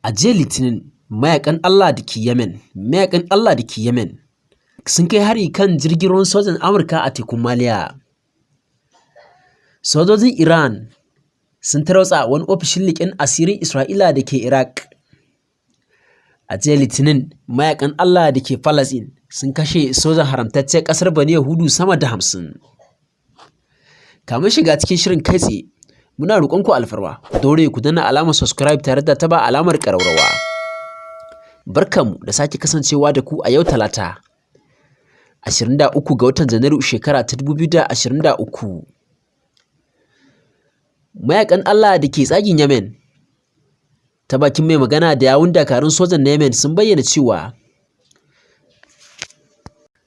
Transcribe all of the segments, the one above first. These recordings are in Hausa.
A jiya Litinin, mayaƙan Allah da ke Yemen mayaƙan Allah da ke Yemen sun kai hari kan jirgin ruwan sojan Amurka a tekun Maliya. Sojojin Iran sun tarwatsa wani ofishin leƙen asirin Isra'ila da ke Iraq. A jiya Litinin, mayaƙan Allah da ke Falasɗin sun kashe sojan haramtacciyar ƙasar Bani Yahudu sama da 50. Kamin shiga cikin shirin kai tsaye, muna roƙon ku alfarma, ku daure ku danna alamar subscribe tare da taɓa alamar ƙararrawa. Barkanmu da sake kasancewa da ku a yau Talata, 23 ga watan Janairu, shekara ta 2023. Mayaƙan Allah da ke tsagin Yemen, ta bakin mai magana da yawun dakarun sojan na Yemen, sun bayyana cewa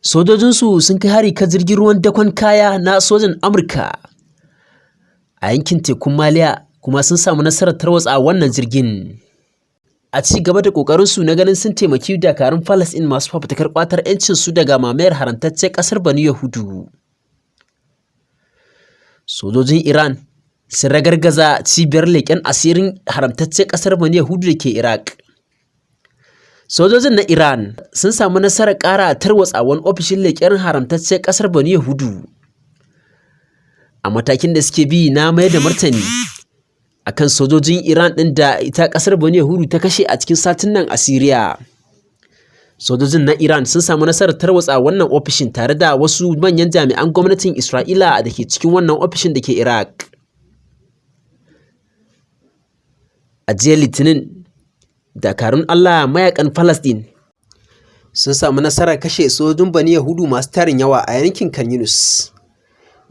sojojinsu sun kai hari kan jirgin ruwan dakon kaya na sojan Amurka a yankin tekun Maliya, kuma sun samu nasarar tarwatsa wannan jirgin. A ci gaba da ƙoƙarinsu na ganin sun taimaki dakarun Falasɗin masu fafutukar ƙwatar 'yancinsu daga mamayar haramtacciyar ƙasar Bani Yahudu. Sojojin Iran sun ragargaza cibiyar leƙen asirin haramtacciyar ƙasar Bani Yahudu da ke Iraq. Sojojin na Iran sun samu nasarar ƙara tarwatsa wani ofishin leƙen haramtacciyar ƙasar Bani Yahudu a matakin da suke bi na mayar da martani akan sojojin Iran ɗin da ita ƙasar Bani Yahudu ta kashe a cikin satin nan a Siriya. Sojojin na Iran sun samu nasarar tarwatsa wannan ofishin tare da wasu manyan jami'an gwamnatin Isra'ila da ke cikin wannan ofishin da ke Iraq. A jiya Litinin, dakarun Allah mayaƙan Falasɗin sun samu nasarar kashe sojojin Bani Yahudu masu tarin yawa a yankin Khan Younis,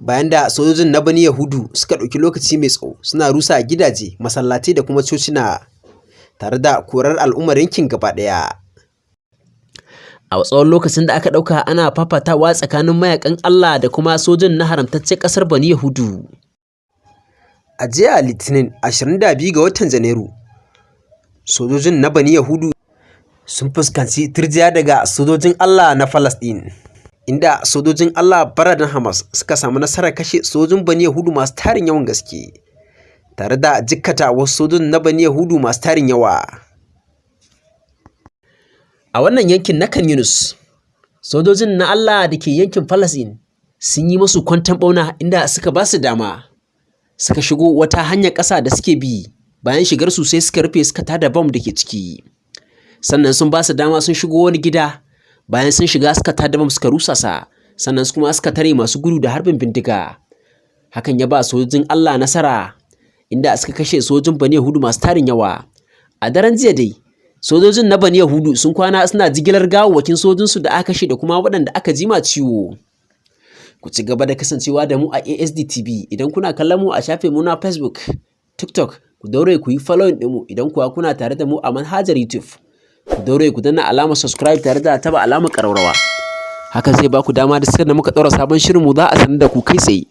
bayan da sojojin na Bani Yahudu suka ɗauki lokaci mai tsawo suna rusa gidaje, masallatai da kuma cocina, tare da korar al'ummar yankin gaba ɗaya. A tsawon lokacin da aka ɗauka ana fafatawa tsakanin mayaƙan Allah da kuma sojin na haramtaccen ƙasar Bani Yahudu. A jiya Litinin, 22 ga watan Janairu, sojojin na Bani Yahudu sun fuskanci turjiya daga sojojin Allah na Falasɗin, inda sojojin Allah baradan Hamas suka samu nasarar kashe sojojin Bani Yahudu masu tarin yawan gaske, tare da jikkata wasu sojojin na Bani Yahudu masu tarin yawa. A wannan yankin na Khan Younis, sojojin na Allah da ke yankin Falasɗin sun yi masu kwanton ɓauna, inda suka ba su dama suka shigo wata hanyar ƙasa da suke bi. Bayan shigarsu, sai suka rufe, suka tada bom da ke ciki. Sannan sun ba su dama sun shigo wani gida. Bayan sun shiga, suka tada bom, suka rusa sa, sannan kuma suka tare masu gudu da harbin bindiga. Hakan ya ba sojojin Allah nasara, inda suka kashe sojojin Bani Yahudu masu tarin yawa. A daren jiya dai, sojojin na Bani Yahudu sun kwana suna jigilar gawawwakin sojinsu da aka kashe da kuma waɗanda aka jima ciwo. Ku ci gaba da kasancewa da mu a ASD TV. Idan kuna kallon mu a shafin mu na Facebook, TikTok, ku daure ku yi following ɗinmu. Idan kuwa kuna tare da mu a manhajar YouTube, ku daure ku danna alamar subscribe tare da taɓa alamar ƙararrawa. Hakan zai ba ku dama da sanda muka ɗaura sabon shirin mu, za a sanar da ku kai tsaye.